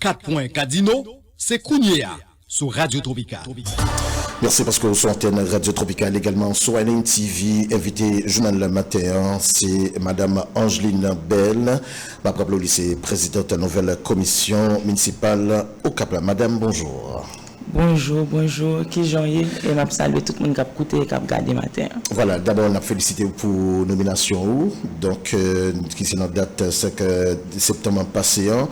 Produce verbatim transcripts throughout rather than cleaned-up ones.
Kat pwen Kadino, se kounye a sou Radyo Tropikal. Mèsi paske w sou antèn Radyo Tropikal, egalman sou Island T V. Envite jounal maten an, se Madanm Angeline Bell. M ap raple w, li se prezidant nouvèl komisyon minisipal Okap la. Madanm, bonjou. Bonjou, bonjou, kijan w ye? E m ap salye tout moun k ap koute e k ap gade maten an. Vwala, dabò, n ap felisite w pou nominasyon ou, donk, euh, ki se nan dat senk septanm pase an.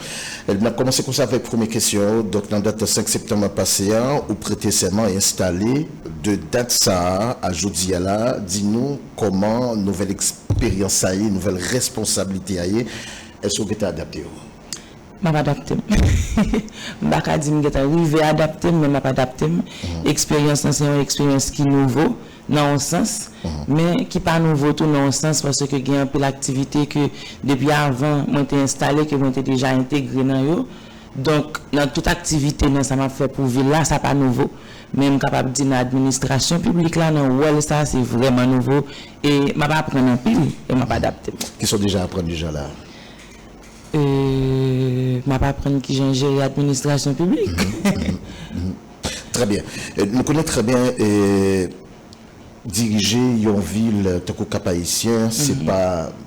N ap kòmanse konsa avèk premye kesyon. Donk, nan dat senk septanm pase an, ou prete sèman e enstale. De dat sa a, a jodi a la, di nou kòman nouvèl eksperyans sa ye, nouvèl responsablite a ye. Èske w gentan adapte w? M ap adapte m. M pa ka di m gentan rive adapte m, men m ap adapte m. Eksperyans lan se yon eksperyans ki nouvo nan yon sans, men ki pa nouvo tou nan yon sans, paske gen anpil aktivite ke depi avan mwen te enstale, ke mwen te deja entegre nan yo. Donk, nan tout aktivite nan sa m ap fè pou vil la, sa pa nouvo. Men m kapab di nan administrasyon piblik la, nan wòl sa, se vrèman nouvo. E m ap aprann anpil e m ap adapte m. Kisa w deja aprann deja la? E m ap aprann kijan jere administrasyon piblik. Trè byen. Euh, nou konnen trè byen, euh, dirije yon vil tankou Kap Ayisyen, se pa,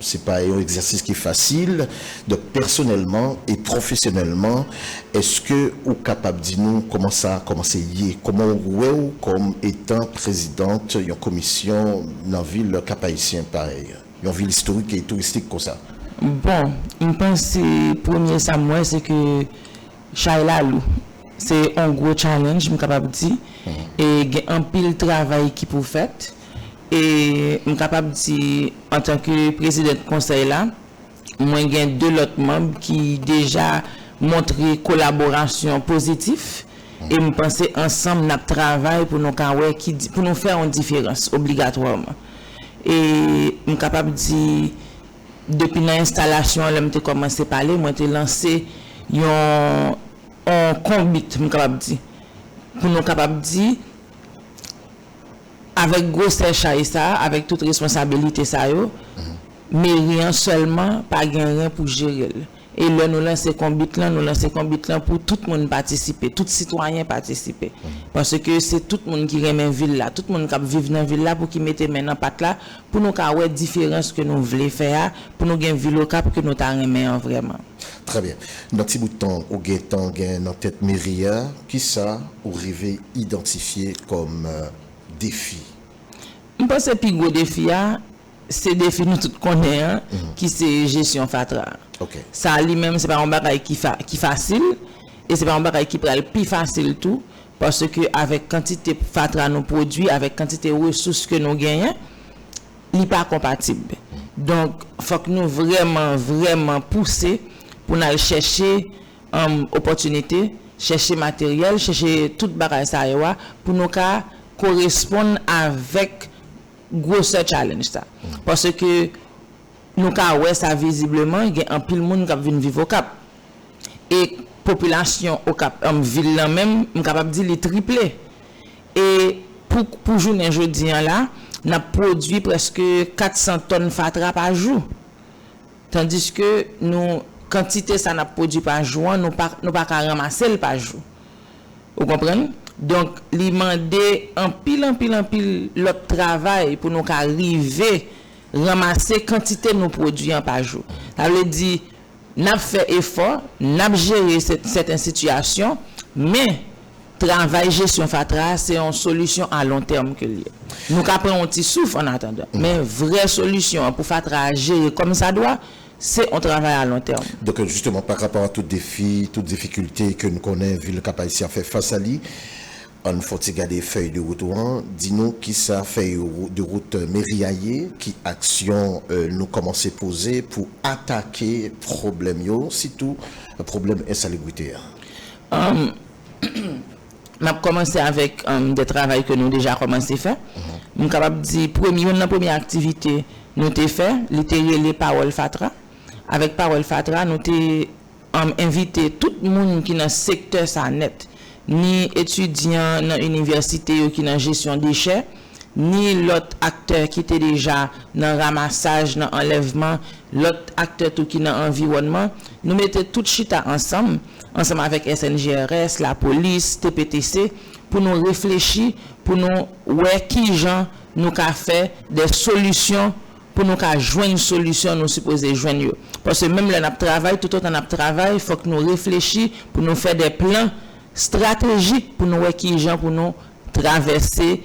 se pa yon egzèsis ki fasil. Donk, pèsonèlman e pwofesyonèlman, èske ou kapab di nou kòman sa kòmanse ye? Kòman ou wè w kòm etan prezidant yon komisyon nan vil Kap Ayisyen parèy? Yon vil istorik e touristik konsa. Bon, m panse premye sa m wè, se ke chay la lou. Se yon gwo challenge, m kapab di. E gen anpil travay ki pou fèt. E m kapab di, antanke prezidant konsèy la, mwen gen de lòt manm ki deja montre kolaborasyon pozitif. E m panse ansanm n ap travay pou nou ka wè ki di- pou nou fè yon diferans obligatwaman. E m kapab di, depi nan enstalasyon an, lè m te kòmanse pale, mwen te lanse yon, yon konbit, m kapab di, pou nou kapab di, avèk gwosè chay sa a, avèk tout responsabilite sa yo, meri an sèlman pa gen ren pou jere l. E lè nou lanse konbit lan, nou lanse konbit lan pou tout moun patisipe, tout sitwayen patisipe. Paske se tout moun ki renmen vil la, tout moun k ap viv nan vil la pou ki mete men nan pat la, pou nou ka wè diferans ke nou vle fè a, pou nou gen vil Okap ke nou ta renmen an vrèman. Trè byen. Nan ti bout tan ou gentan gen nan tèt meri a, kisa ou rive idantifye kòm, euh, defi? M panse pi gwo defi a, se defi nou tout konnen an, ki se jesyon fatra. Sa li menm, se pa yon bagay ki, fa, ki fasil, e se pa yon bagay ki pral pi fasil tou, paske avèk kantite fatra nou pwodui, avèk kantite resous ke nou genyen, li pa konpatib. Donk, fòk nou vrèman, vrèman pouse pou n al chèche, um, opòtinite, chèche materyèl, chèche tout bagay sa yo a, pou nou ka koresponn avèk gwosè challenge sa. Paske nou ka wè sa vizibleman, gen anpil moun k ap vin viv Okap. E popilasyon Okap, um, vil lan menm, m kapab di li triple. E pou, pou jounen jodi an la, n ap pwodui prèske kat san tòn fatra pa jou. Tandiske nou, kantite sa n ap pwodui pa jou an, nou pa, nou pa ka ranmase l pa jou. Ou konprann? Donk, li mande anpil, anpil, anpil lòt travay pou nou ka rive ranmase kantite nou pwodui an pa jou. Sa vle di, n ap fè efò, n ap jere sèt, sèten sitiyasyon, men travay jesyon fatra a, se yon solisyon a lon tèm ke l ye. Nou ka pran yon ti souf an atandan, men vrè solisyon an pou fatra a jere kòm sa dwa, se yon travay a lon tèm. Donk, jisteman, pa rapò a tout defi, tout difikilte ke nou konnen vil Kap Ayisyen ap fè fas a li, ann fè yon ti gade fèy de wout ou an, di nou kisa fèy de wout meri a ye, ki aksyon, euh, nou kòmanse poze pou atake pwoblèm yo, sitou pwoblèm ensalibrite a. Um, m ap kòmanse avèk, um, de travay ke nou deja kòmanse fè. M kapab di, premye, youn nan premye aktivite nou te fè, li te rele Pawòl Fatra. Avèk Pawòl Fatra, nou te, um, envite tout moun ki nan sektè sa nèt, ni etidyan nan inivèsite yo ki nan jesyon dechè, ni lòt aktè ki te deja nan ramasaj, nan anlèvman, lòt aktè tou ki nan anviwònman, nou mete tout chita ansanm, ansanm avèk S N G R S, lapolis, T P T C, pou nou reflechi, pou nou wè kijan nou ka fè de solisyon, pou nou ka jwenn solisyon nou sipoze jwenn yo. Paske menm lè n ap travay, toutotan n ap travay, fòk nou reflechi pou nou fè de plan stratejik pou nou wè kijan pou nou travèse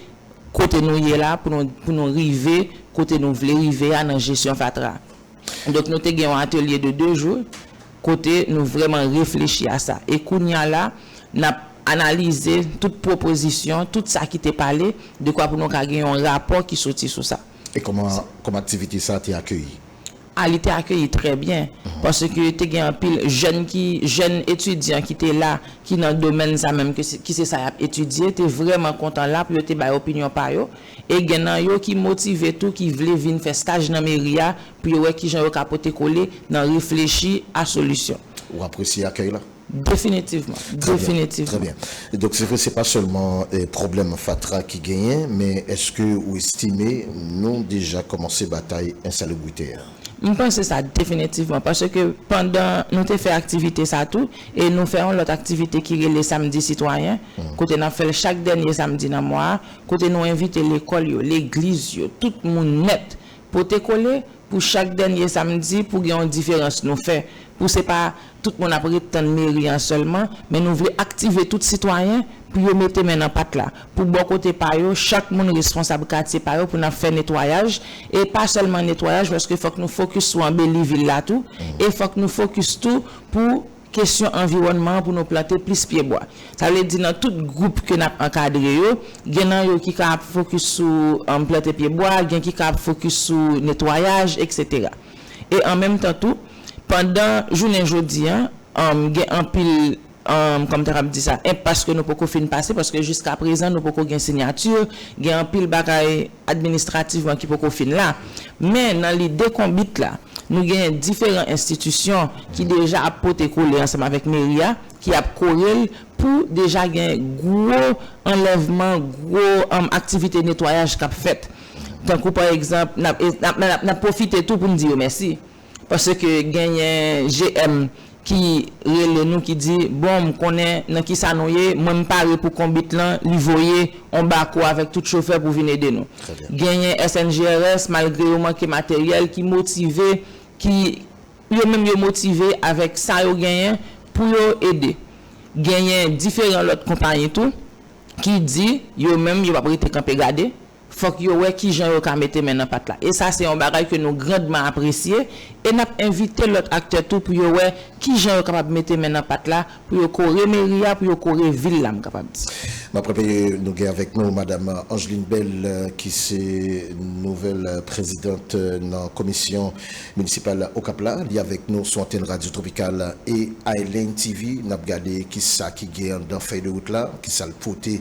kote nou ye la, pou nou, pou nou rive kote nou vle rive a nan jesyon fatra. Donk, nou te gen yon atelye de de jou, kote nou vrèman reflechi a sa. E kounye a la, n ap analize tout pwopozisyon, tout sa ki te pale, dekwa pou nou ka gen yon rapò ki soti sou sa. E kòman, kòman aktivite sa a te akeyi? A, li te akeyi trè byen, paske te gen anpil jèn ki, jèn etidyan ki te la, ki nan domèn sa menm, ke se, ki se sa y ap etidye, te vrèman kontan la pou yo te bay opinyon pa yo. E gen nan yo ki motive tou, ki vle vin fè staj nan meri a, pou yo wè kijan yo ka pote kole nan reflechi a solisyon. Ou apresye akèy la? Definitivman, definitivman. Trè byen. Donk, se vre, se pa sèlman, eh, pwoblèm fatra ki genyen, men èske ou estime nou deja kòmanse batay ensalebrite a? M panse sa definitivman, paske pandan nou te fè aktivite sa tou, e nou fè yon lòt aktivite ki rele Samdi Sitwayen, kote n ap fè l chak dènye samdi nan mwa a, kote nou envite lekòl yo, legliz yo, tout moun nèt, pote kole, pou chak dènye samdi, pou gen yon diferans nou fè. Pou se pa tout moun ap ret tann meri an sèlman, men nou vle aktive tout sitwayen pou yo mete men nan pat la. Pou bò kote pa yo, chak moun responsab katye pa yo pou n ap fè netwayaj, e pa sèlman netwayaj, paske fòk nou fokis sou anbeli vil la tou, e fòk nou fokis tou pou kesyon anviwònman an pou nou plante plis pye bwa. Sa vle di nan tout gwoup ke n ap ankadre yo, gen nan yo ki ka ap fokis sou, um, plante pye bwa, gen ki ka ap fokis sou netwayaj, etsetera. E an menm tan tou, pandan jounen jodi a, um, gen anpil, um, kòman m ta kab di sa, enpas ke nou poko fin pase, paske jiska prezan nou poko gen siyati, gen anpil bagay administrativman ki poko fin la. Men nan lide konbit la, nou genyen diferan enstitisyon ki deja ap pote kole ansanm avèk meri a, ki ap kore l pou deja gen gwo anlèvman, gwo, um, aktivite netwayaj k ap fèt. Tankou pa egzanp, n ap, n ap, n ap, n ap pwofite tou pou n di yo mèsi. Paske genyen G M ki rele nou, ki di, "Bon, m konnen nan kisa nou ye, mwen m pare pou konbit lan," li voye yon bako avèk tout chofè pou vin ede nou. Trè byen. Genyen S N G R S, malgre yo manke materyèl, ki motive, ki, yo menm yo motive avèk sa yo genyen pou yo ede. Genyen diferan lòt konpayi tou ki di yo menm yo p ap rete kanpe gade. Fòk yo wè kijan yo ka mete men nan pat la. E sa se yon bagay ke nou grandman apresye, e n ap envite lòt aktè tou pou yo wè kijan yo kapab mete men nan pat la, pou yo kore meri a, pou yo kore vil la, m kapab di. M ap raple nou gen avèk nou Madam Angeline Bell, euh, ki se nouvèl, euh, prezidant, euh, nan komisyon minisipal Okap la. Li avèk nou sou antèn Radio Tropical e Island T V. N ap gade kisa ki gen anndan fèy de wout la, kisa l pote,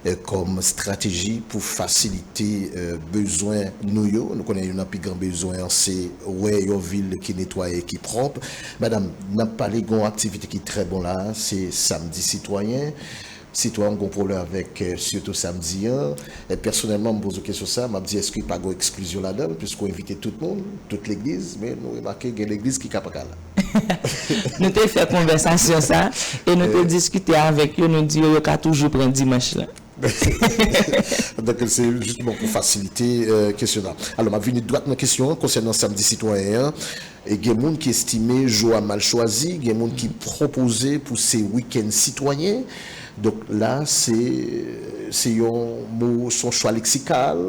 eh, kòm estrateji pou fasilite, eh, bezwen nou yo. Nou konnen youn nan pi gran bezwen an se wè yon vil ki netwaye, ki pwòp. Madanm, n ap pale gen yon aktivite ki trè bon la, se Samdi Sitwayen. Sitwayen gen yon pwoblèm avèk, eh, sitou samdi an. E pèsonèlman, m poze w kesyon sa, m ap di, èske pa gen yon eksklizyon ladan l, piske w envite tout moun, tout legliz, men nou remake gen legliz ki ka pa ka la. Nou te fè konvèsasyon sa, e nou te diskite avèk yo, nou di yo, yo ka toujou pran dimanch lan. Donk, se jisteman pou fasilite, euh, kesyon la. Alò, m ap vini dwat nan kesyon an konsènan Samdi Sitwayen an. E gen moun ki estime jou a mal chwazi, gen moun ki pwopoze pou se wikenn sitwayen. Donk la, se, se yon mo, se yon chwa leksikal.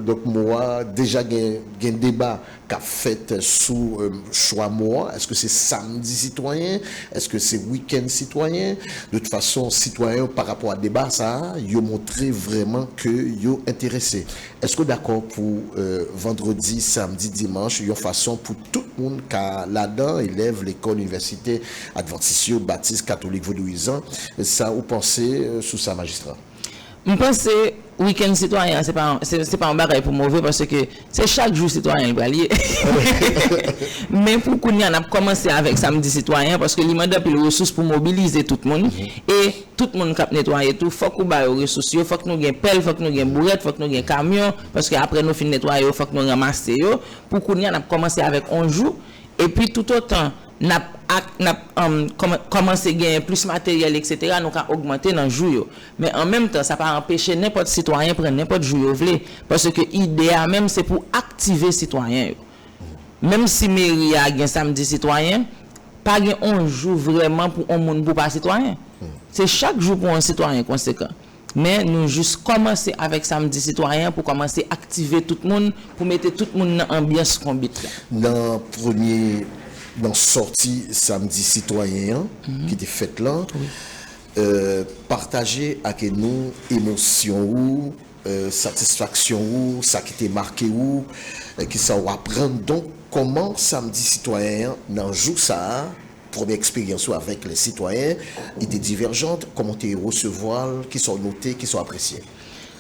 Donk mo a deja gen, gen deba k ap fèt sou, euh, chwa mo a. Èske se Samdi Sitwayen? Èske se Wikenn Sitwayen? De tout fason, sitwayen yo, pa rapò a deba sa a, yo montre vrèman ke yo enterese. Èske w dakò pou, euh, vandredi, samdi, dimanch, yon fason pou tout moun ka ladan, elèv, lekòl, inivèsite, advantis yo, batis, katolik, vodouyizan, sa ou panse, euh, sou sa, majistra? M panse Wikenn sitwayen an, se pa, se, se pa yon bagay pou move, paske se chak jou sitwayen li pral ye. Men pou kounye a, n ap kòmanse avèk Samdi Sitwayen, paske li mande anpil resous pou mobilize tout moun. E tout moun k ap netwaye tou, fòk ou ba yo resous yo, fòk nou gen pèl, fòk nou gen bourèt, fòk nou gen kamyon, paske apre nou fin netwaye yo, fòk nou ranmase yo. Pou kounye a, n ap kòmanse avèk yon jou, epi toutotan n ap, ak, n ap, um, kòman-, kòmanse genyen plis materyèl, etsetera, nou ka ogmante nan jou yo. Men an menm tan, sa pa anpeche nenpòt sitwayen pran nenpòt jou yo vle, paske ide a menm se pou aktive sitwayen yo. Menm si meri a gen Samdi Sitwayen, pa gen yon jou vrèman pou yon moun pou pa sitwayen. Se chak jou pou yon sitwayen konsekan. Men nou jis kòmanse avèk Samdi Sitwayen pou kòmanse aktive tout moun, pou mete tout moun nan anbyans konbit la. Nan premye, nan sòti Samdi Sitwayen an, ki te fèt la, euh, pataje ak nou emosyon ou, euh, satisfaksyon ou, sa ki te make ou, euh, ki sa w aprann. Donk, kòman Samdi Sitwayen an, nan jou sa a, premye eksperyans ou avèk lè sitwayen, ide divèjant, kòman w te resevwa l, ki sa w note, ki sa w apresye?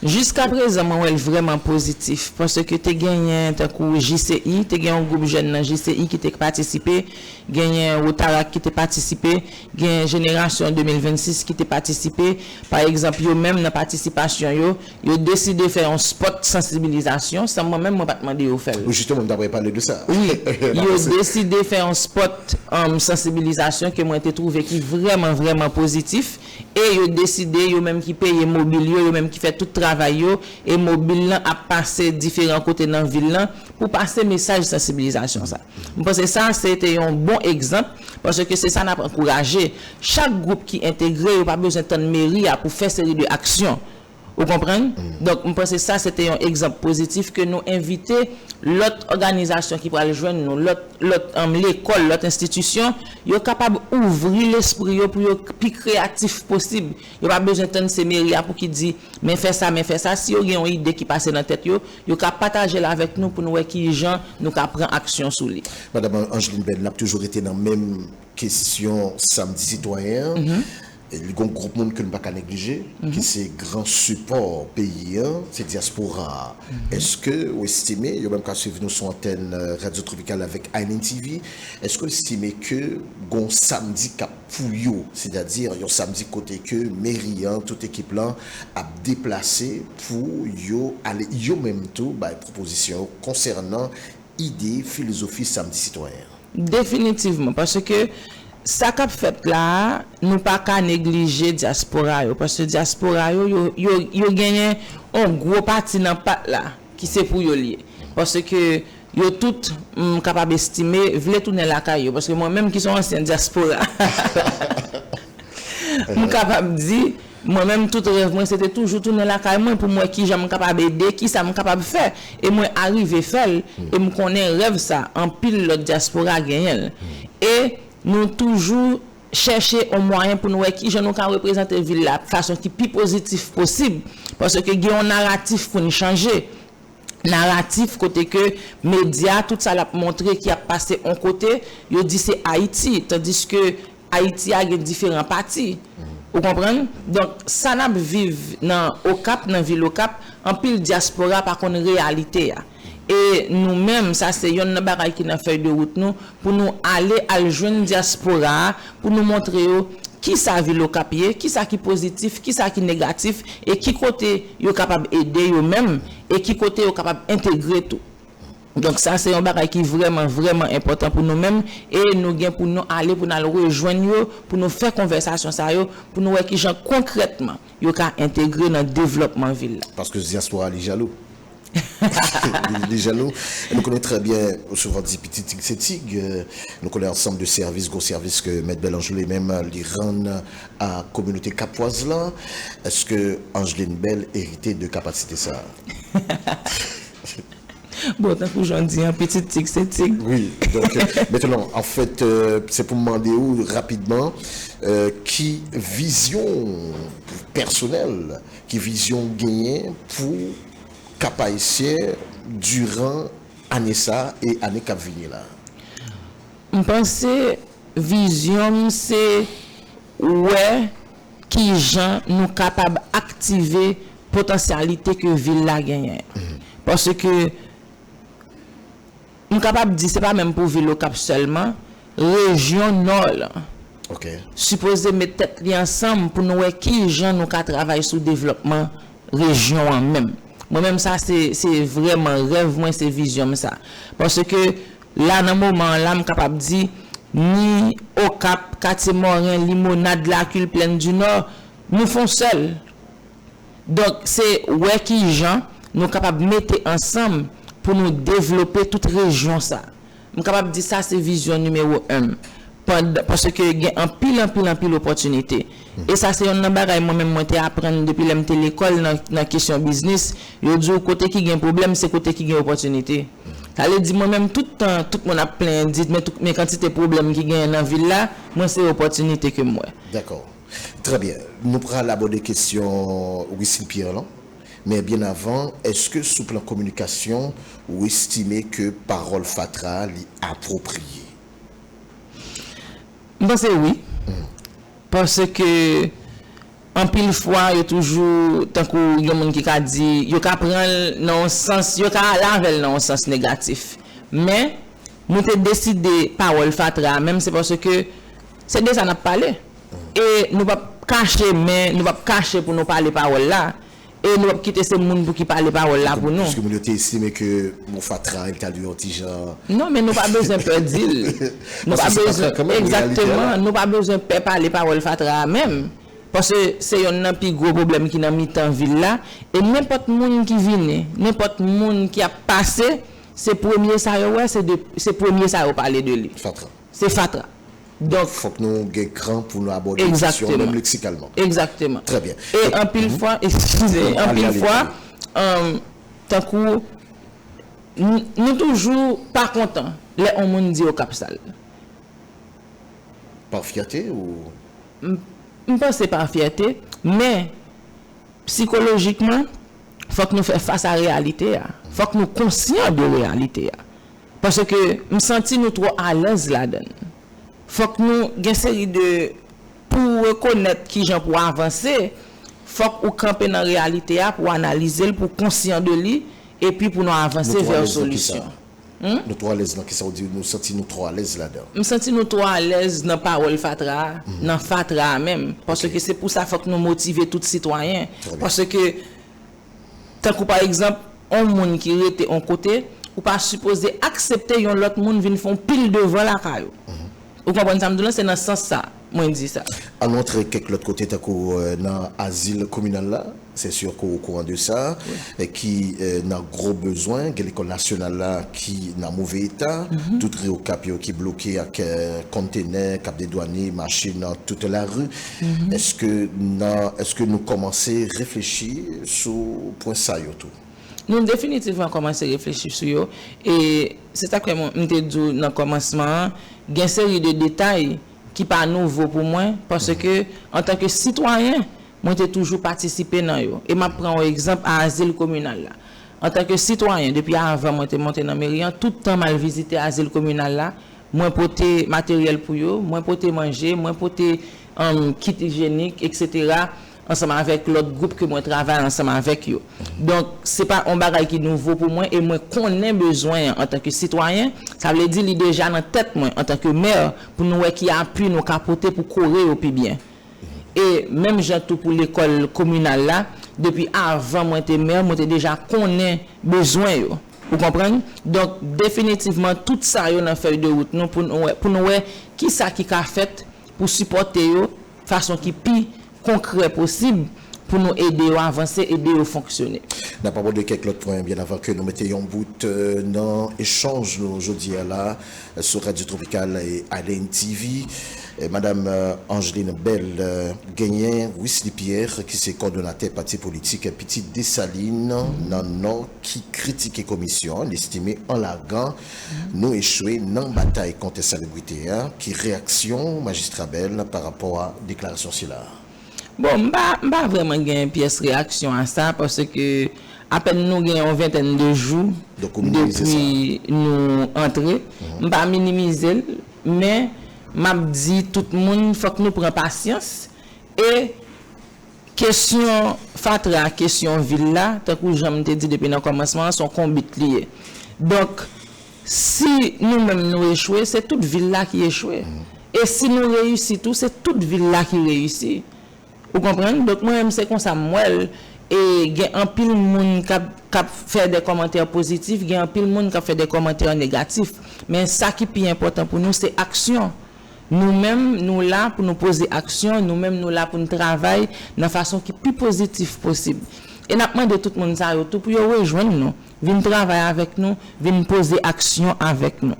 Jiskaprezan, mwen wè l vrèman pozitif, paske te genyen tankou J C I, te gen yon gwoup jèn nan J C I ki te patisipe, genyen Wotarak ki te patisipe, gen jenerasyon de mil vennsis ki te patisipe. Pa egzanp, yo menm nan patisipasyon yo, yo deside fè yon spòt sansibilizasyon, san mwen menm, mwen pa t mande yo fè l. Wi, jisteman, m t ap pale de sa. Wi, yo deside fè yon spòt, um, sansibilizasyon ke mwen te twouve ki vrèman, vrèman pozitif. E yo deside, yo menm ki peye mobil yo, yo menm ki fè tout travay yo, e mobil lan ap pase diferan kote nan vil lan pou pase mesaj sansibilizasyon sa. M panse sa, se te yon bon egzanp, paske se sa n ap ankouraje. Chak gwoup ki entegre, yo pa bezwen tann meri a pou fè seri de aksyon. Ou konprann? Donk, m panse sa, se te yon egzanp pozitif ke nou envite lòt òganizasyon ki pral jwenn nou, lòt, lòt, um, lekòl, lòt enstitisyon, yo kapab ouvri lespri yo pou yo pi kreyatif posib. Yo pa bezwen tann se meri a pou ki di, men fè sa, men fè sa. Si yo gen yon ide ki pase nan tèt yo, yo ka pataje l avèk nou pou nou wè ki jan nou ka pran aksyon sou li. Madanm Angeline Bell, n ap toujou rete nan menm kesyon Samdi Sitwayen an. Li gon gwoup moun ke nou pa ka neglije, ki se gran sipò peyi an, se dyaspora a. Èske ou estime, yo menm k ap swiv nou sou antèn, euh, Radio Tropical avèk Island T V, èske ou estime ke gon samdi k ap pou yo, sètadi yon samdi kote ke meri an, tout ekip lan ap deplase pou yo ale yo menm tou bay pwopozisyon yo konsènan ide, filozofi Samdi Sitwayen an? Definitivman, paske sa k ap fèt la a, nou pa ka neglije dyaspora yo, paske dyaspora yo, yo, yo, yo genyen yon gwo pati nan pat la ki se pou yo l ye. Paske yo tout, m kapab estime, vle tounen lakay yo, paske mwen menm ki se yon ansyen dyaspora, m kapab di, mwen menm, tout rèv mwen, se te toujou tounen lakay mwen pou m wè kijan m kapab ede, kisa m kapab fè. E mwen arive fè l, e m konnen rèv sa, anpil lòt dyaspora genyen l. E nou toujou chèche yon mwayen pou nou wè kijan nou ka reprezante vil la fason ki pi pozitif posib. Paske gen yon naratif pou n chanje. Naratif kote ke medya, tout sa l ap montre ki ap pase yon kote, yo di se Ayiti, tandiske Ayiti a gen diferan pati. Ou konprann? Donk, sa n ap viv nan Okap, nan vil Okap, anpil dyaspora pa konn reyalite a. E nou menm, sa se yonn nan bagay ki nan fèy de wout nou, pou nou ale al jwenn dyaspora a, pou nou montre yo kisa vil Okap ye, kisa ki pozitif, kisa ki negatif, e ki kote yo kapab ede yo menm, e ki kote yo kapab entegre tou. Donk, sa se yon bagay ki vrèman, vrèman enpòtan pou nou menm, e nou gen pou nou ale, pou n al rejwenn yo, pou nou fè konvèsasyon sa yo, pou nou wè kijan konkrètman yo ka entegre nan devlòpman vil la. Paske dyaspora li jalou. Li, li jalou. E nou konnen trè byen, ou souvan di pitit tig se tig. Euh, nou konnen ansanm de sèvis, gwo sèvis ke Mèt Bèl Anjou li menm li rann a kominote kapwaz la. Èske Angeline Bell erite de kapasite sa a? Bon, tankou jan w di an, pitit tig se tig. Wi, donk, euh, mentnan, anfèt, euh, se pou m mande w rapidman, euh, ki vizyon pèsonèl, ki vizyon w genyen pou Cap Haïtien diran ane sa a e ane k ap vini la? M panse vizyon m se wè kijan nou kapab aktive potansyalite ke vil la genyen. Paske m kapab di se pa menm pou vil Okap sèlman, rejyon Nò lan Ok. sipoze met tèt li ansanm pou nou wè kijan nou ka travay sou devlòpman rejyon an menm. Mwen menm sa se se vrèman rèv mwen, se vizyon m sa. Paske la nan moman an la m kapab di ni Okap, Katye Mòren, Limonad, Lakil, Plèn di Nò, nou fè yon sèl. Donk se wè kijan nou kapab mete ansanm pou nou devlope tout rejyon sa. M kapab di sa se vizyon nimewo en m. Pandan, paske gen anpil, anpil, anpil opòtinite. E sa se yonn nan bagay mwen menm mwen te aprann depi lè m te lekòl nan, nan kesyon biznis. Yo di w kote ki gen pwoblèm, se kote ki gen opòtinite. Sa vle di mwen menm tout tan, tout moun ap plenyen di, men, tout, men kantite pwoblèm ki genyen nan vil la, mwen se opòtinite ke m wè. Dakò. Trè byen. Nou pral abòde kesyon Wesley Pierre lan. Men byen avan, èske sou plan kominikasyon, ou estime ke pawòl fatra li apwopriye? M panse wi. Paske anpil fwa yo toujou tankou gen moun ki ka di yo ka pran l nan yon sans, yo ka al avè l nan yon sans negatif. Men nou te deside pawòl fatra a menm se paske se de sa n ap pale. E nou p ap kache men nou p ap kache pou nou pale pawòl la. E nou p ap kite se moun pou ki pale pawòl la pou nou. Piske moun yo te estime ke mo fatra li ta dwe yon ti jan. Non, men nou pa bezwen pè di l. Nou pa bezwen, egzakteman, nou pa bezwen pè pale pawòl fatra a menm. Paske se yonn nan pi gwo pwoblèm ki nan mitan vil la. E nenpòt moun ki vini, nenpòt moun ki ap pase, se premye sa yo wè, se de, se premye sa yo pale de li. Fatra. Se fatra. Donk, fòk nou gen kran pou nou abòde kesyon menm leksikalman. Egzakteman. Trè byen. E anpil fwa, eskize, anpil fwa, tankou nou toujou pa kontan lè yon moun di Okap sal. Pa fyète ou? M panse pa fyète, men sikolojikman, fòk nou fè fas a reyalite a. Fòk nou konsyan de reyalite a. Paske m santi nou twò alèz ladan l. Fòk nou gen seri de, pou w rekonèt kijan pou w avanse, fòk ou kanpe nan reyalite a, pou w analize l, pou w konsyan de li, epi pou nou avanse vè solisyon. Nou twò alèz nan kisa ou di, nou santi nou twò alèz ladan. M santi nou twò alèz nan pawòl fatra a, nan fatra a menm. Paske se pou sa fòk nou motive tout sitwayen. Paske tankou pa egzanp, yon moun ki rete yon kote, ou pa sipoze aksepte yon lòt moun vin fè yon pil devan lakay ou. Ou konprann sa m di w lan, se nan sans sa mwen di sa. Ann antre kèk lòt kote tankou nan azil kominal la, se si ke ou okouran de sa, ki nan gwo bezwen, gen lekòl nasyonal la ki nan move eta, tout ri Okap yo ki bloke ak kontenè k ap dedwane mache nan tout lari. Èske nan, èske nou kòmanse reflechi sou pwen sa yo tou? Nou definitivman kòmanse reflechi sou yo. E se sa k fè mwen, m te di w nan kòmansman an, gen seri de detay ki pa nouvo pou mwen, paske antanke sitwayen, mwen te toujou patisipe nan yo. E m ap pran yon egzanp a azil kominal la. Antanke sitwayen, depi avan mwen te monte nan meri an, tout tan m al vizite azil kominal la, mwen pote materyèl pou yo, mwen pote manje, mwen pote kit ijyenik, etsetera, ansanm avèk lòt gwoup ke mwen travay ansanm avèk yo. Donk, se pa yon bagay ki nouvo pou mwen e mwen konnen bezwen an antanke sitwayen. Sa vle di li deja nan tèt mwen antanke mè pou nou wè ki apui nou ka pote pou kore yo pi byen. E menm jan tou pou lekòl kominal la, depi avan mwen te mè, mwen te deja konnen bezwen yo. Ou konprann? Donk, definitivman, tout sa yo nan fèy de wout nou pou nou wè, pou nou wè kisa ki ka fèt pou sipòte yo fason ki pi konkrè posib pou nou ede yo avanse, ede yo fonksyone. N ap abòde kèk lòt pwen byen avan ke nou mete yon bout nan echanj nou jodi a la sou Radyo Tropikal e Island T V. Madanm Angeline Bell, genyen Wesley Pierre ki se kòdonatè pati politik Pitit Desalin nan Nò ki kritike komisyon an, li estime an lagan nou echwe nan batay kont ensalibrite a. Ki reyaksyon Majistra Bell pa rapò a deklarasyon sila a? Bon, m pa, m pa vrèman gen pyès reyaksyon a sa, paske apèn nou gen yon ventèn de jou depi nou antre. M pa minimize l, men m ap di tout moun, fòk nou pran pasyans. E kesyon fatra kesyon vil la, tankou jan m te di depi nan kòmansman an, se yon konbit li ye. Donk, si nou menm nou echwe, se tout vil la ki echwe. E si nou reyisi tou, se tout vil la ki reyisi. Ou konprann? Donk, mwen menm, se konsa m wè l. E gen anpil moun k ap, k ap fè de kòmantè pozitif, gen anpil moun k ap fè de kòmantè negatif. Men sa ki pi enpòtan pou nou, se aksyon. Nou menm, nou la pou nou poze aksyon, nou menm, nou la pou nou travay nan fason ki pi pozitif posib. E n ap mande tout moun sa yo tou pou yo rejwenn nou, vin travay avèk nou, vin poze aksyon avèk nou.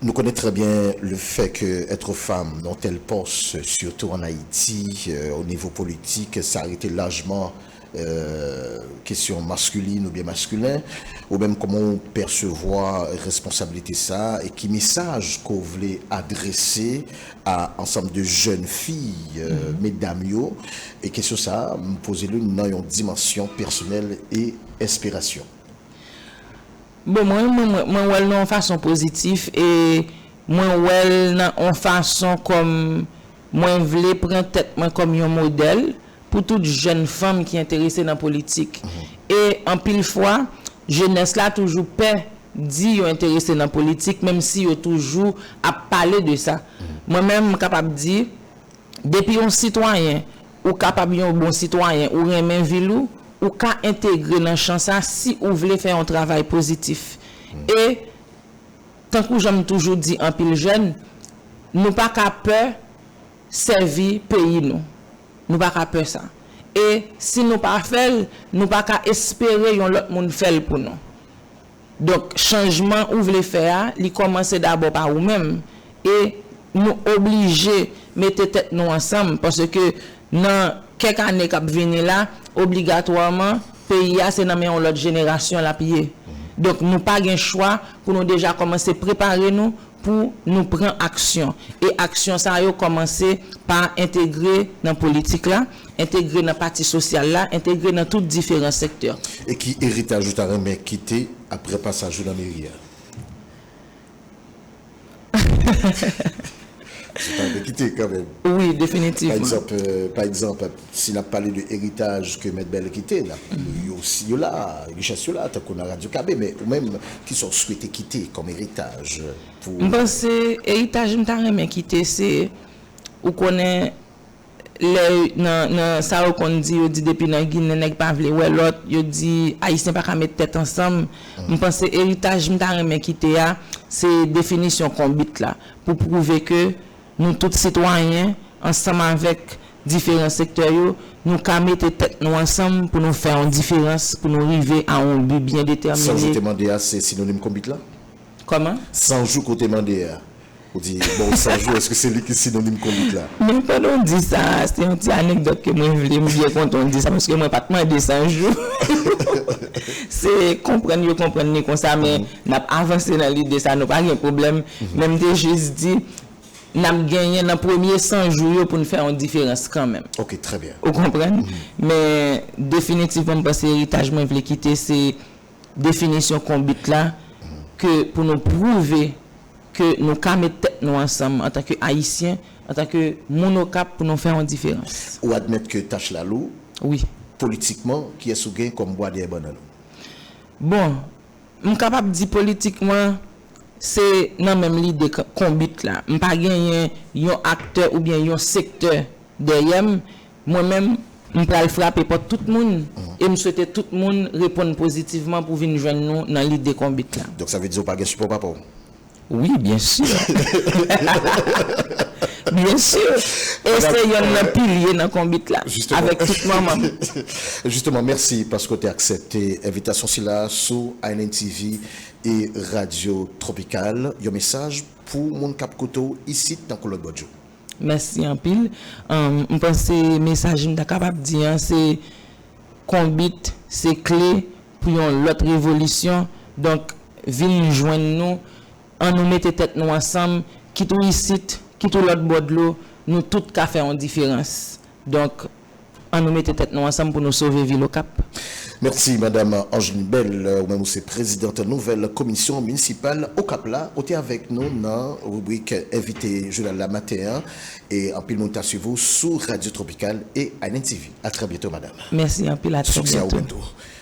Nous connaissons très bien le fait que être femme dans tel poste, surtout en Haïti, euh, au niveau politique, ça a été largement euh, kesyon maskilin oubyen maskilen, ou menm kòman w pèsevwa responsablite sa a e ki mesaj ke w vle adrese a ansanm de jèn fi, euh, medam yo? E kesyon sa a, m poze li nan yon dimansyon pèsonèl e enspirasyon. Bon, mwen, mwen, mwen, mwen wè l nan yon fason pozitif e mwen wè l nan yon fason kòm mwen vle pran tèt mwen kòm yon modèl pou tout jèn fanm ki enterese nan politik. E anpil fwa, jenès la toujou pè di yo enterese nan politik, menm si yo toujou ap pale de sa. Mwen menm, m kapab di, depi yon sitwayen, ou kapab yon bon sitwayen, ou renmen vil ou, ou ka entegre nan chan sa si ou vle fè yon travay pozitif. E, tankou jan m toujou di anpil jèn, nou pa ka pè sèvi peyi nou. Nou pa ka pè sa. E si nou pa fè l, nou pa ka espere yon lòt moun fè l pou nou. Donk, chanjman ou vle fè a, li kòmanse dabò pa ou menm. E nou oblije mete tèt nou ansanm, paske nan kèk ane k ap vini la, obligatwaman, peyi a se nan men yon lòt jenerasyon l ap ye. Donk, nou pa gen chwa pou nou deja kòmanse prepare nou pou nou pran aksyon. E aksyon sa yo kòmanse pa entegre nan politik la, entegre nan pati sosyal la, entegre nan tout diferan sektè. E ki eritaj ou ta renmen kite apre pasaj ou nan meri a? Ou ta renmen kite kanmenm. Wi, definitivman. Pa egzanp, euh, pa egzanp, si n ap pale de eritaj ke Mèt Bèl kite, n ap, yo, yo la, richès yo la, tankou nan Radyo Kabe, men ou menm, kisa w swete kite kòm eritaj pou... M panse eritaj m ta renmen kite se, ou konnen, lè nan, nan sa yo konn di, yo di depi nan Ginen nèg pa vle wè lòt, yo di Ayisyen pa ka met tèt ansanm. M panse eritaj m ta renmen kite a, se definisyon konbit la, pou pwouve ke nou tout sitwayen, ansanm avèk diferan sektè yo, nou ka mete tèt nou ansanm pou nou fè yon diferans, pou nou rive a yon bi byen detèmine. San jou te mande a, se sinonim konbit la? Kòman? San jou ke w te mande a. Ou di, bon, san jou, èske se li ki sinonim konbit la? Men pandan w di sa, se yon ti anekdòt ke mwen vle, m byen kontan w di sa, paske mwen pa t mande san jou. Se konprann yo konprann li konsa, men n ap avanse nan lide sa, nou pa gen pwoblèm. Men m te jis di, n ap genyen nan premye san jou yo pou n fè yon diferans kanmenm. Ok, trè byen. Ou konprann? Men definitivman, m panse eritaj mwen vle kite, se definisyon konbit la, ke pou nou pwouve ke nou ka met tèt nou ansanm antanke Ayisyen, antanke moun Okap pou nou fè yon diferans. Ou admèt ke tach la lou? Wi. Politikman, kiyès ou gen kòm bwa dèyè bannann ou? Bon, m kapab di politikman, se nan menm lide k-, konbit la. M pa genyen yon aktè oubyen yon sektè dèyè m. Mwen menm, m pral frape pòt tout moun e m swete tout moun reponn pozitivman pou vin jwenn nou nan lide konbit la. Donk sa vle di ou pa gen sipò papa w? Wi, byen si. Byen si. E se yonn nan pilye nan konbit la, avèk tout manman m. Jisteman, mèsi paske w te aksepte envitasyon sila sou Island T V e Radyo Tropikal. Yon mesaj pou moun k ap koute w isit tankou lòt bò djò. Mèsi anpil. Ahn, m panse mesaj m ta kapab di an, se konbit se kle pou yon lòt revolisyon. Donk, vin jwenn nou, annou mete tèt nou ansanm, kit ou isit, kit ou lòt bò dlo, nou tout ka fè yon diferans. Donk, annou mete tèt nou ansanm pou nou sove vil Okap. Mèsi, Madam Angeline Bell. Ou menm, ou se prezidant nouvèl komisyon minisipal Okap la. Ou te avèk nou nan ribrik Envite Jounal la maten an. E anpil moun ta swiv ou sou Radyo Tropikal e Island T V. A trè byento, madam. Mèsi anpil, a trè Siksè a ou byento. Bento.